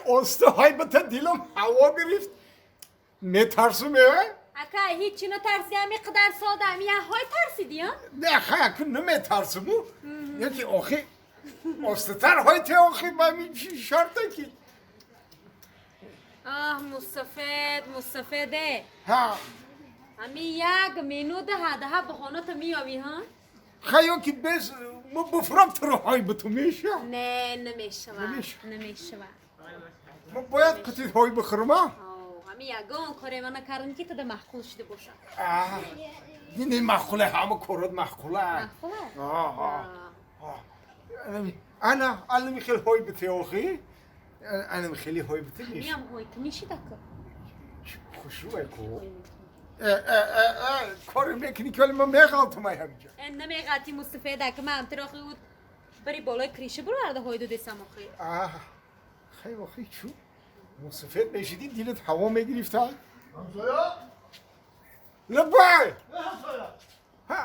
Оста ҳайбата дилам ҳаво гирифт. Метарсум э? Ака, ҳеҷ натарси, ами қадар сода, ами я ҳой тарсиди, а? Не, хай, аку наметарсуму. Яки охи остатар ҳой те охи ба ми шарта ки. Аҳ, мусафед, мусафеде. Ҳа. Ами як минута ҳадаҳа баҳоната меёви, ҳа? Хай, ки без мо буфрам туро ҳой буту меша. Не, намешава. Намешава. Намешава. Мо бояд қути ҳой бихӯрма? Ами ягон коре ма накардам ки тада маъқул шуда бошад. Не, маъқуле, ҳама корот маъқула. Маъқула? Ана, ана хел ҳой бите охи. Ана хели ҳой бите меша. Миам ҳой ту мешида ку. Хушрӯе ку. Коре мекунӣ ки вале ман меғалтам ай ҳаминҷа. Намеғалти, мустафеда, ки ман амтиро охи уд бари болои криша бурварда ҳой додесам охи. Хай, охи чу мусафед мешидӣ, дилат ҳаво мегирифта. Ҳамсоя? Лабай! Ҳамсоя. Ҳа.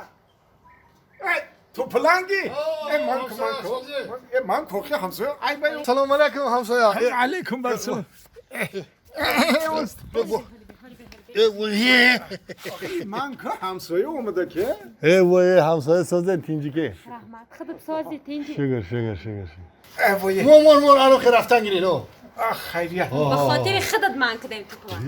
Ту паланги? О, Э, ман ҳамсоя, ман созӣ. Э, ман кохи ҳамсоя. Ай бай. Салом алайкум, ҳамсоя. Алайкум барсалом. Э, вой. Ман ку ҳамсоя омада ки. Э, вой, ҳамсоя, созен, тинҷике? Раҳмат, худат сози, тинҷи. Шукр, шукр, шукр. Э, вой. Мон, мон, мон, ано хе рафтан гирин, о. Ах, хайрият. Ба хотири худат ман кардем ту пала.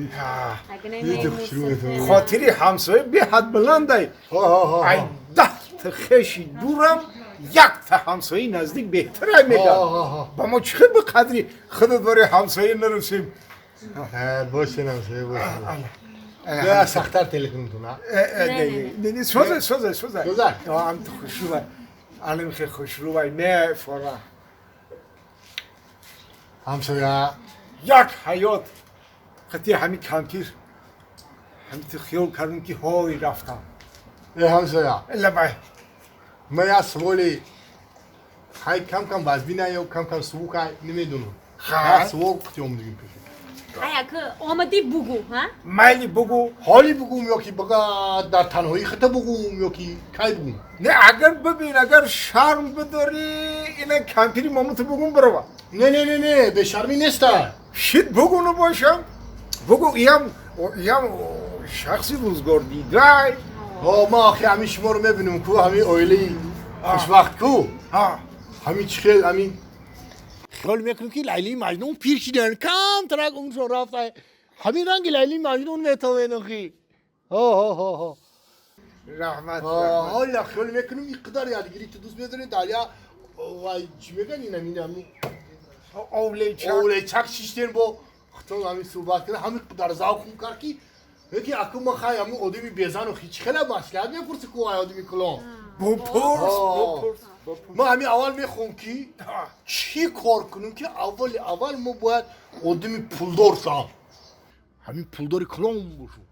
Диди хушрӯ ту. Хотири ҳамсоя беҳад баландай. Ҳо, ҳо, ҳо. Ай 10 та хеши дурам як та ҳамсояи наздик беҳтарай мегӯяд. Ҳо, ҳо. Ба мо чӣ ба қадри худат барои ҳамсоя нарасем? Ҳа, бошин, ҳамсоя, бошин. Я сахтар телефонтон, а? Не, не, соза, соза, соза. Соза? Ам ту хушрӯвай. Алим хе хушрӯвай, не фора. Ҳамсоя. Як ҳаёт қати ҳами кампир ҳами ту хиёл кардем ки ҳой рафтам. Э, ҳамсоя. Лабай. Ман як суоли хай кам кам вазбина ё кам кам сувукай, намедонам. Ха. Як суол қити омадигим пеши. Ай, ака, омадӣ, бугӯ, ҳа? Майли, бугӯ. Ҳоли бугум ё ки бага дар танҳоӣ хита бугум ё ки кай бугум? Не, агар бибин, агар шарм бидорӣ, ина кампири момуту бугум, бирова. Не, не, не, не, бешармӣ неста. Шит, бугӯну бошам, бугӯ, иям иям шахси рӯзгор дидай. Ҳо, ман охи ҳамин шуморо мебинам ку, ҳамин оилаи хушбахт ку. Ҳа. Ҳамин чӣ хел ҳамин хиёл мекунем ки Лайлии Маҷнун пир шидан, камтарак умршон рафта, ҳамин ранги Лайлии Маҷнун метавен охи. Ҳо, ҳо, ҳо, ҳо. Раҳмат, раҳмат. Ҳола хиёл мекунем, ин қадар ядгирӣ ту дӯст медорӣ, дар я вай чӣ меган, ин ҳамин Овлечак. Овлечак шиштен, бо худтон ҳамин суҳбат карда, ҳамин қадар завқум кард ки леки аку ман хай ҳамин одами безану хи чӣ хела маслиҳат мепурси ку ай одами кулон. Бупурс, Ҳо. бупурс, бупурс. Ман ҳамин аввал мехоҳам ки чӣ кор кунем ки аввали аввал мо бояд одами пулдор шавам, ҳамин пулдори калон бошум.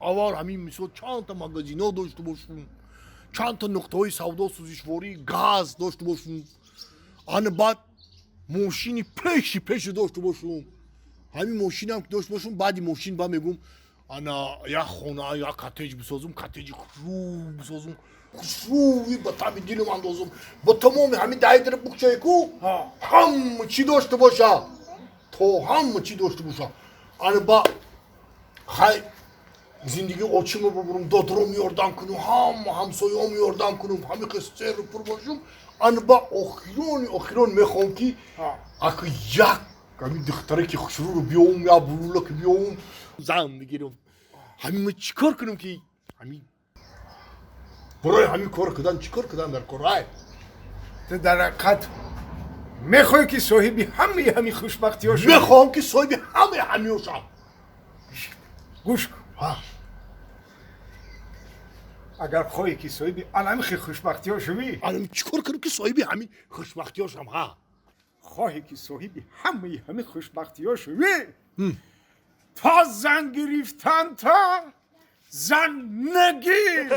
Аввал ҳамин мисол чандта магазино дошта бошум, чандта нуқтаҳои савдо, сӯзишвории газ дошта бошум, ана баъд мошини пеши пеши дошта бошум. Ҳамин мошинам ки дошта бошум, баъди мошин ба мегум, ана як хона, як коттедж бисозум, коттеҷи хушрӯ бисозум, хушрӯи ба тами дилам андозум, ба тамоми ҳамин даидра букчае ку ҳама чӣ дошта боша, то ҳама чӣ дошта боша. Ана ба хай зиндагии очимо бубурум, додаром ёрдам кунум, ҳама ҳамсоём ёрдам кунум, ҳами серу пур бошум. Ана ба охирони охирон мехоҳам ки аку як ҳамин духтаре ки хушрӯро биёвум, як булула ки биёвум, зан бигирам. Ҳамин ма чӣ кор кунам ки ҳамин барои ҳамин кор кардан, чӣ кор кардан дар кор ай? Ту дар ҳақиқат мехоҳӣ ки соҳиби ҳамаи ҳамин хушбахтиҳо шавӣ? Мехоҳам ки соҳиби ҳамаи ҳамиҳо шавам. Гӯш кун. Ҳа. Агар хоҳӣ ки соҳиби алами хушбахтиҳо шавӣ, Ана чӣ кор кунам ки соҳиби ҳамин хушбахтиҳо шавам, ҳа? Хоҳӣ ки соҳиби ҳамаи ҳамин хушбахтиҳо шавӣ, то зан гирифтан та зан нагир.